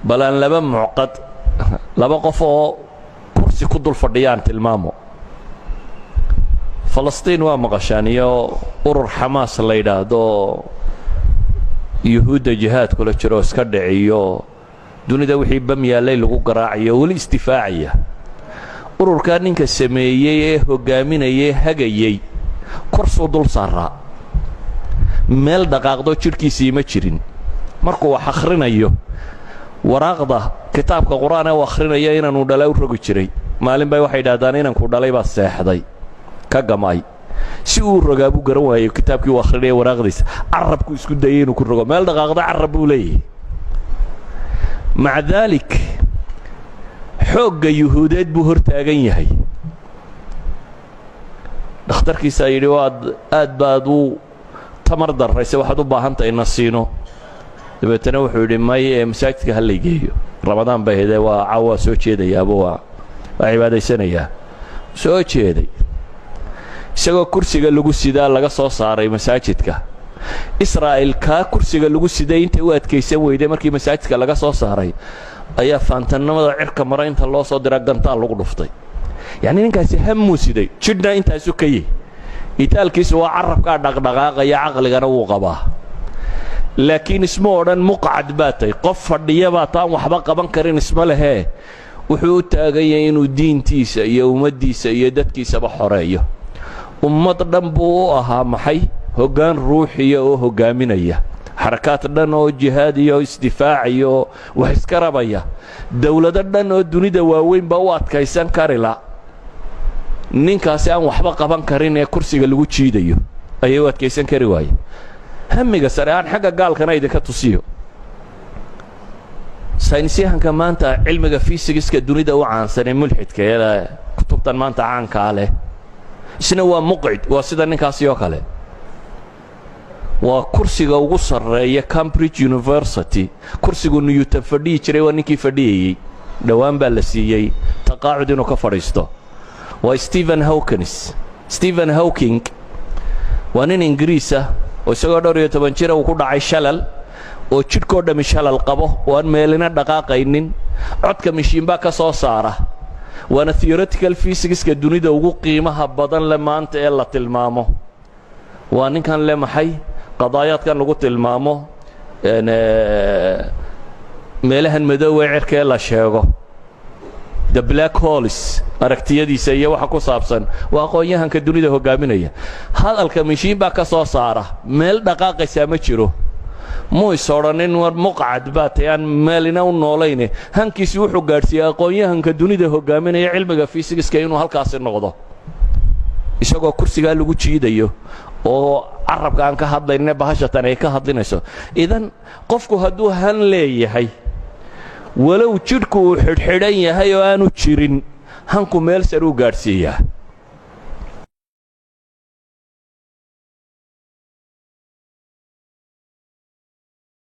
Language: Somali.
Bal aan laba muqcad, laba qof oo kursi ku dul fadhiyaan tilmaamo. Falastiin waa maqashaan, iyo urur Xamaas la yidhaahdo, Yuhuudda jihaad kula jiro, iska dhiciyo dunida wixii bam yaallay lagu garaacayo, weli isdifaacaya. Ururkaa ninka sameeyey ee hoggaaminayay, hagayey, korsuu dul saaraa. Meel dhaqaaqdo jidhkiisii ma jirin. Markuu wax akhrinayo, waraaqda kitaabka Qur-aan ee u akhrinaya inaanuu dhala u rogi jiray. Maalin bay waxay idhahdaan inanku dhalay baa seexday, ka gamay. Si uu rogaa buu garan waayey kitaabkii uu akhrinaya waraaqdiisa. Carabku isku dayay inuu ku rogo, meel dhaqaaqda carab buu leeyahay. Maca daalik, xoogga Yuhuudeed buu hor taagan yahay. Dhakhtarkiisaa yidhi: "Waad aad baad u tamar darrayse, waxaad u baahan tahay nasiino." Dabeetana wuxuu yidhi: "May, ee masaajidka ha laygeeyo." Ramadaan bay haydee, waa caawa, soo jeedayaaba, waa cibaadaysanayaa. Soo jeeday isagoo kursiga lagu sidaa laga soo saaray masaajidka. Israa'il kaa kursiga lagu siday intay u adkaysan weyday, markii masaajidka laga soo saaray ayaa faantanimada cirka mara inta loo soo dira gantaal lagu dhuftay. Yacni ninkaasi hammuu siday, jidhna intaasu ka yihi, itaalkiisu waa carabkaa dhaqdhaqaaqaya, caqligana wuu qabaa, laakiin isma odhan muqcad baa tay, qof fadhiya baa taan waxba qaban karin isma lehee. Wuxuu u taagan yahay inuu diintiisa iyo ummaddiisa iyo dadkiisaba xoreeyo. Ummad dhan buu u ahaa maxay? Hoggaan ruuxiya oo hoggaaminaya xarakaad dhan oo jihaad iyo isdifaacayo, wax iska rabaya. Dowlado dhan oo dunida waaweyn baa u adkaysan karila ninkaasi aan waxba qaban karin ee kursiga lagu jiidayo ayay u adkaysan kari waaye. Hamiga sare aan xagga gaalkana idinka tusiyo. Saynisyahanka maanta cilmiga fiisigiska dunida u caansan ee mulxidka ee kutubtan maanta caankaa leh, isna waa muqcid, waa sida ninkaasi oo kale. Waa kursiga ugu sarreeya Cambridge University, kursigu Newton fadhiyi jiray waa ninkii fadhiyayey. Dhowaan baa la siiyey taqaacud inuu ka fadhiisto. Waa Stephen Hawkins. Stephen Hawking waa nin Ingiriisa oo isagoo dhowr iyo toban jira uu ku dhacay shalal, oo jidhkoo dhammi shalal qabo oo aan meelina dhaqaaqaynin. Codka mishiinbaa ka soo saara. Waana theoretical physicska dunida ugu qiimaha badan le maanta ee la tilmaamo. Waa ninkan le maxay qadaayaadkan lagu tilmaamo meelahan madoowe cirka ee la sheego, the black holes, aragtiyadiisa iyo waxa ku saabsan. Waa aqoon-yahanka dunida hoggaaminaya. Hadalka mishiin baa ka soo saara, meel dhaqaaqaysaa ma jiro. Muu is odhanin war muqcad baa tay aan meelina u noolayne. Hankiisi wuxuu gaadhsiiyey aqoon-yahanka dunida hoggaaminaya cilmiga fiisigiska inuu halkaasi noqdo, isagoo kursigaa lagu jiidayo oo carabka aan ka hadlayne bahashatan ay ka hadlinayso. Idan qofku hadduu han leeyahay, walow jidhku uu xidhxidhan yahay oo aanu jirin, hanku meel sare u gaadhsiiyaa.